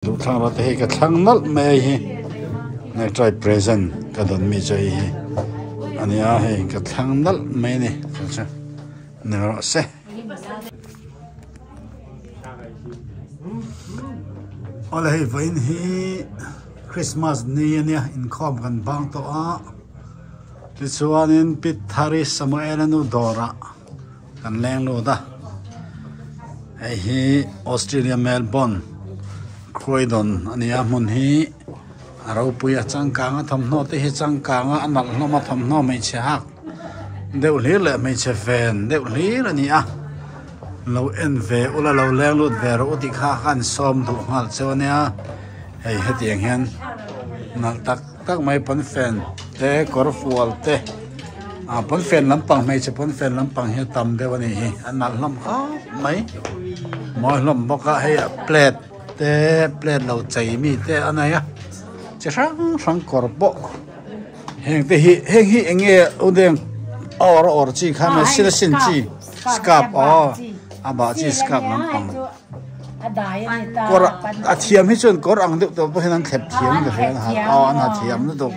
Duhthlang rawh te hi ka thlang nalh mai a hei hi necktie present ka dawn mi chu hei hi a ni a hei ka thlang nalh mai a ni chu chu ni rawh se. Awle hei vawiin hi Christmas ni a nia inkhawm kan bang tawh a tichuanin Pi Thari Samuel-a nu dawrah Kan leng lut a, hei hi Australia Melbourne Croydon a ni a hmun hi a ropui a changkang a thawmhnaw te hi changkang a a nalh hlawm a thawmhnaw hmeichhe hak deuh hlir leh hmeichhe ven deuh hlir a ni a lo en ve ula lo leng lut ve rawh u tih kha khan sawm duh nghal cheu a nia hei hetiang hian nalh tak tak mai pawnfen te kawr fual te. Ah pawnfen lampang hmeichhe pawnfen lampang hi a tam deuh a nih hi a nalh hlawm khawp mai mawi hlawm bawk a hei ah plate te plate lo chei mi te a nei a chi hrang hrang kawr pawh heng te hi heng hi eng nge u deng a awr a awr chi kha mai sin a sin chi scarf aw a bah chi scarf lampang. Kawr a thiam hi chuan kawr ang deuh tawh pawh hian an thlep thiam ka hria aw an ha thiam lutuk.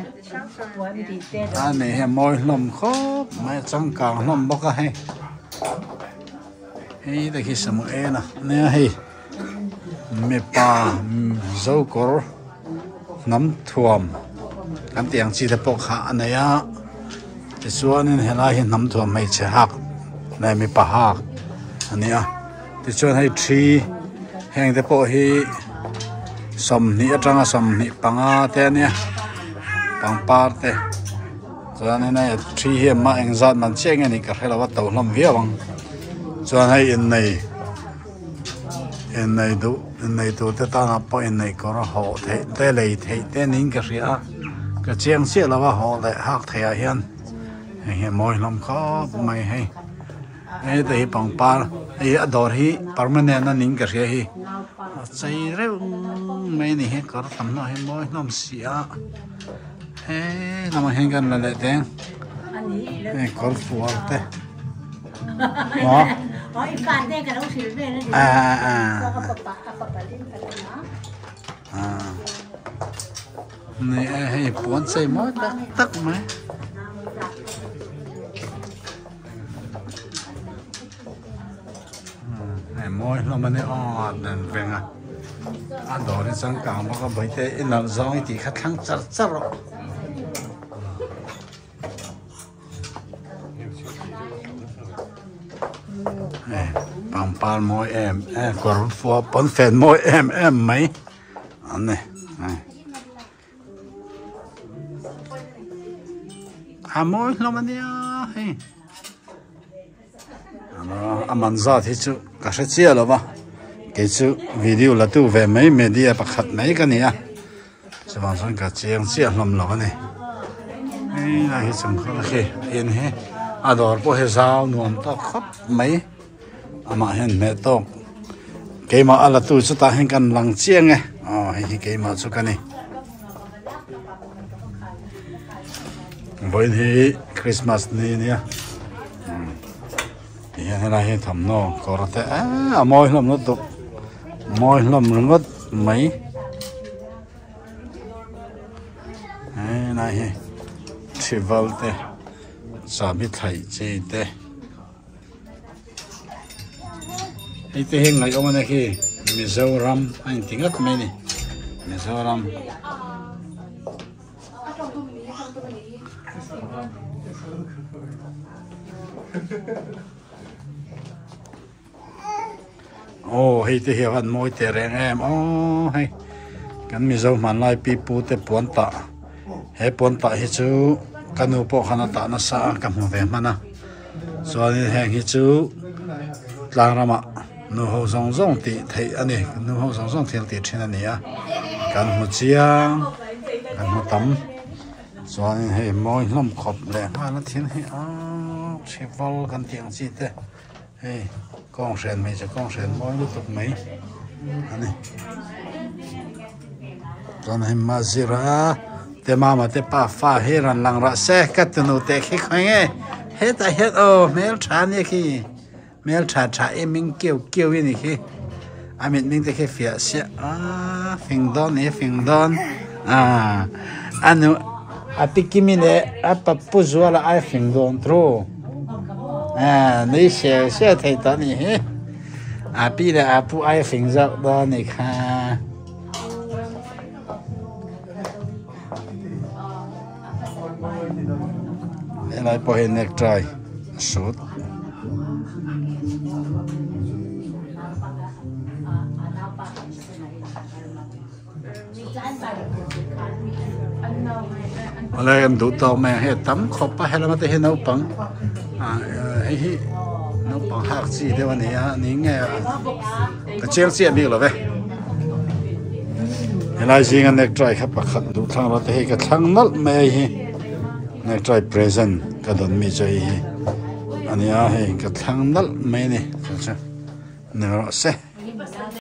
A nei hi a mawi hlawm khawp mai a changkang hlawm bawk a hei hei te khi Samuel a nia hei mipa zo kawr hnam thuam kan tih ang chi te pawh kha a nei a tichuanin helai hi hnam thuam hmeichhe hak leh mipa hak a ni a. Tichuan hei thi heng te pawh hi 20 atanga 25 te ania pangpar te chuanin hei thi hi a mah engzat man chiah nge nih ka hre lo a to hlawm viau ang chuan hei innei innei duh innei tur te tanah pawh inneih kawr a hawh theih te lei theih te niin ka hria a ka chiang chiah lo a hawh leh hak theih ah hian hei hi a mawi hlawm khawp mai hei. Heta hi pangpar hei a dawr hi permanent a ning ka hria hi a chei reuh mai a ni hi kawr tam hnawh hi mawi hlawm si a he lamah hian kan la leh teng hei kawr fual te maw a a a Ni e hei puan chei mawi tak tak mai. Hei mawi hlawm a ni aw dan veng a a dawr hi changkang bawk a bawihte i nalh zawng i tih kha thlang char char rawh. Hei pangpar mawi em em kawr fua pawnfen mawi em em mai. An ni hei a mawi hlawm a nia hei a man zat hi chu ka hre chiah lo va kei chu video la tu ve mai media pakhat mai ka ni a chuvang chuan ka chiang chiah hlawm lo a ni hei lai hi chung kha khi in hi a dawr pawh hi zau nuam tawk khawp mai. Amah hian hmeh tawk keimah a la tu chu tah hian kan lang chiang e aw hei hi keimah chu ka ni vawiin hi christmas ni ania tihian helai hi thawmhnaw kawr te eee a mawi hlawm lutuk mawi hlawm ringawt mai helai hi thival te chahbi thlaih chi te. Hei te hi ngaihawm a nia khi Mizoram a inti ngat mai a ni Mizoram. Aw hei te hi a van mawi teh reng em aw hei kan Mizo hmanlai pi pu te puan tah he puan tah hi chu ka nu pawh khan a tah nasa a ka hmu ve hman a chuanin heng hi chu tlang ramah nu ho zawng zawng tih theih a ni nu ho zawng zawng thil tih thin a ni a kan hmu chiang kan hmu tam chuanin hei mawi hlawm khawp leh nghal a thil hi aw hrival kan tih ang chi te. Hei kawng hren hmeichhe kawng hren mawi lutuk mai a ni chuan hei mazira te mama te pa fa hi rawn lang rawh se ka tunu teh khi khawi nge hetah hian aw hmeltha ania khi hmeltha tha em in keu keu i ni khi. A mit ming te khi fiah siah a fing dawn ni fing dawn a a nu a pi kimi leh a papu zuala ai fing dawn thu a nui siai siai thei tawh a nih hi a pi leh a pu ai fing zawk dawn a nih kha. Helai pawh hi necktie a sut. Awle kan duh tawk mai ang hei a tam khawp a helama te hi naupang ah hei hi naupang hak chi deuh a ni a ni nge a ka chiang chiah bik lo ve. Helai zinga necktie kha pakhat duh thlang rawh te hi ka thlang nawlh mai a hei hi necktie present ka dawn mi chu hei hi a ni a hei ka thlang nawlh mai a ni chu chu ni rawh se.